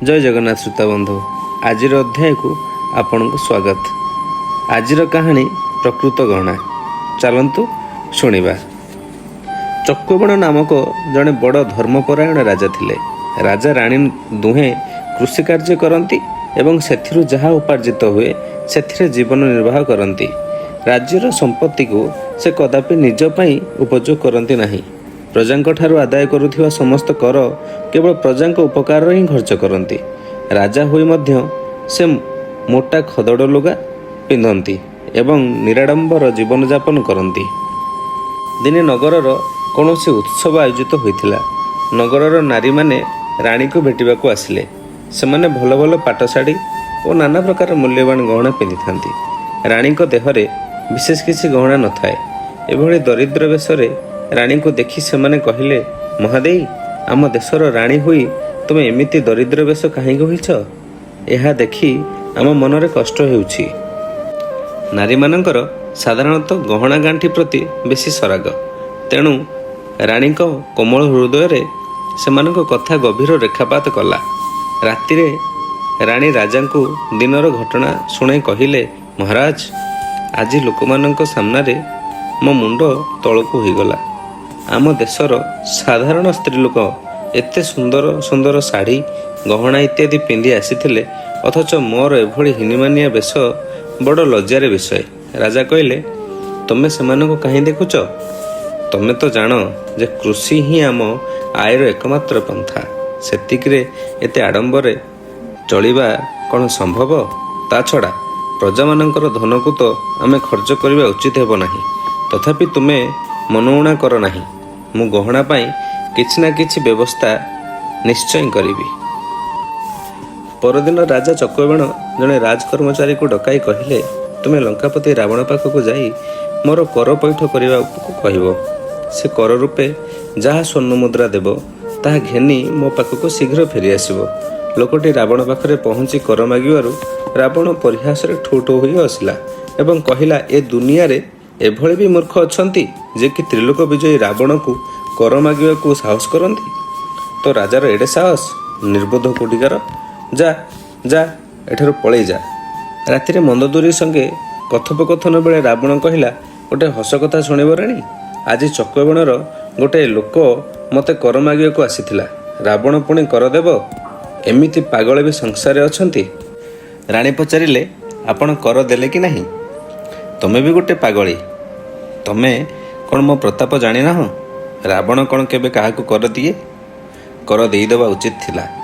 ଜୟ ଜଗନ୍ନାଥ ଶ୍ରୋତା ବନ୍ଧୁ, ଆଜିର ଅଧ୍ୟାୟକୁ ଆପଣଙ୍କୁ ସ୍ୱାଗତ। ଆଜିର କାହାଣୀ ପ୍ରକୃତ ଗହଣା। ଚାଲନ୍ତୁ ଶୁଣିବା। ଚକ୍ରବଣ ନାମକ ଜଣେ ବଡ଼ ଧର୍ମପରାୟଣ ରାଜା ଥିଲେ। ରାଜା ରାଣୀ ଦୁହେଁ କୃଷି କାର୍ଯ୍ୟ କରନ୍ତି ଏବଂ ସେଥିରୁ ଯାହା ଉପାର୍ଜିତ ହୁଏ, ସେଥିରେ ଜୀବନ ନିର୍ବାହ କରନ୍ତି। ରାଜ୍ୟର ସମ୍ପତ୍ତିକୁ ସେ କଦାପି ନିଜ ପାଇଁ ଉପଯୋଗ କରନ୍ତି ନାହିଁ। ପ୍ରଜାଙ୍କଠାରୁ ଆଦାୟ କରୁଥିବା ସମସ୍ତ କର କେବଳ ପ୍ରଜାଙ୍କ ଉପକାରରେ ହିଁ ଖର୍ଚ୍ଚ କରନ୍ତି। ରାଜା ହୋଇ ମଧ୍ୟ ସେ ମୋଟା ଖଦଡ଼ ଲୁଗା ପିନ୍ଧନ୍ତି ଏବଂ ନିରାଡ଼ମ୍ବର ଜୀବନଯାପନ କରନ୍ତି। ଦିନେ ନଗରର କୌଣସି ଉତ୍ସବ ଆୟୋଜିତ ହୋଇଥିଲା। ନଗରର ନାରୀମାନେ ରାଣୀକୁ ଭେଟିବାକୁ ଆସିଲେ। ସେମାନେ ଭଲ ଭଲ ପାଟଶାଢ଼ୀ ଓ ନାନା ପ୍ରକାର ମୂଲ୍ୟବାନ ଗହଣା ପିନ୍ଧିଥାନ୍ତି। ରାଣୀଙ୍କ ଦେହରେ ବିଶେଷ କିଛି ଗହଣା ନଥାଏ। ଏଭଳି ଦରିଦ୍ର ବେଶରେ ରାଣୀଙ୍କୁ ଦେଖି ସେମାନେ କହିଲେ, "ମହାଦେଈ, ଆମ ଦେଶର ରାଣୀ ହୋଇ ତୁମେ ଏମିତି ଦରିଦ୍ର ବେଶ କାହିଁକି ହୋଇଛ? ଏହା ଦେଖି ଆମ ମନରେ କଷ୍ଟ ହେଉଛି।" ନାରୀମାନଙ୍କର ସାଧାରଣତଃ ଗହଣା ଗାଣ୍ଠି ପ୍ରତି ବେଶୀ ସରାଗ। ତେଣୁ ରାଣୀଙ୍କ କୋମଳ ହୃଦୟରେ ସେମାନଙ୍କ କଥା ଗଭୀର ରେଖାପାତ କଲା। ରାତିରେ ରାଣୀ ରାଜାଙ୍କୁ ଦିନର ଘଟଣା ଶୁଣାଇ କହିଲେ, "ମହାରାଜ, ଆଜି ଲୋକମାନଙ୍କ ସାମ୍ନାରେ ମୋ ମୁଣ୍ଡ ତଳକୁ ହୋଇଗଲା। ଆମ ଦେଶର ସାଧାରଣ ସ୍ତ୍ରୀଲୋକ ଏତେ ସୁନ୍ଦର ସୁନ୍ଦର ଶାଢ଼ୀ, ଗହଣା ଇତ୍ୟାଦି ପିନ୍ଧି ଆସିଥିଲେ, ଅଥଚ ମୋର ଏଭଳି ହୀନିମାନିଆ ବେଶ ବଡ଼ ଲଜ୍ଜାର ବିଷୟ।" ରାଜା କହିଲେ, "ତୁମେ ସେମାନଙ୍କୁ କାହିଁ ଦେଖୁଛ? ତମେ ତ ଜାଣ ଯେ କୃଷି ହିଁ ଆମ ଆୟର ଏକମାତ୍ର ପନ୍ଥା। ସେତିକିରେ ଏତେ ଆଡ଼ମ୍ବରେ ଚଳିବା କ'ଣ ସମ୍ଭବ? ତା ଛଡ଼ା ପ୍ରଜାମାନଙ୍କର ଧନକୁ ତ ଆମେ ଖର୍ଚ୍ଚ କରିବା ଉଚିତ ହେବ ନାହିଁ। ତଥାପି ତୁମେ ମନଉଣା କର ନାହିଁ। ମୁଁ ଗହଣା ପାଇଁ କିଛି ନା କିଛି ବ୍ୟବସ୍ଥା ନିଶ୍ଚୟ କରିବି।" ପରଦିନ ରାଜା ଚକ୍ରବେଣ ଜଣେ ରାଜକର୍ମଚାରୀକୁ ଡକାଇ କହିଲେ, "ତୁମେ ଲଙ୍କାପତି ରାବଣ ପାଖକୁ ଯାଇ ମୋର କର ପୈଠ କରିବାକୁ କହିବ। ସେ କର ରୂପେ ଯାହା ସ୍ୱର୍ଣ୍ଣ ମୁଦ୍ରା ଦେବ, ତାହା ଘେନି ମୋ ପାଖକୁ ଶୀଘ୍ର ଫେରିଆସିବ।" ଲୋକଟି ରାବଣ ପାଖରେ ପହଞ୍ଚି କର ମାଗିବାରୁ ରାବଣ ପରିହାସରେ ଠୋ ଠୋ ହୋଇ ହସିଲା ଏବଂ କହିଲା, "ଏ ଦୁନିଆରେ ଏଭଳି ବି ମୂର୍ଖ ଅଛନ୍ତି ଯେ କି ତ୍ରିଲୋକ ବିଜୟୀ ରାବଣକୁ କର ମାଗିବାକୁ ସାହସ କରନ୍ତି? ତୋ ରାଜାର ଏଡ଼େ ସାହସ? ନିର୍ବୋଧ କୋଟିକାର, ଯା, ଯା, ଏଠାରୁ ପଳେଇ ଯା।" ରାତିରେ ମନ୍ଦୋଦରୀ ସଙ୍ଗେ କଥୋପକଥନ ବେଳେ ରାବଣ କହିଲା, "ଗୋଟେ ହସ କଥା ଶୁଣିବ ରାଣୀ? ଆଜି ଚକ୍ରବଣର ଗୋଟେ ଲୋକ ମୋତେ କର ମାଗିବାକୁ ଆସିଥିଲା। ରାବଣ ପୁଣି କର ଦେବ? ଏମିତି ପାଗଳ ବି ସଂସାରରେ ଅଛନ୍ତି।" ରାଣୀ ପଚାରିଲେ, "ଆପଣ କର ଦେଲେ କି ନାହିଁ?" "ତମେ ବି ଗୋଟେ ପାଗଳୀ। ତମେ କ'ଣ ମୋ ପ୍ରତାପ ଜାଣିନାହଁ? ରାବଣ କ'ଣ କେବେ କାହାକୁ କର ଦିଏ? କର ଦେଇଦେବା ଉଚିତ ଥିଲା।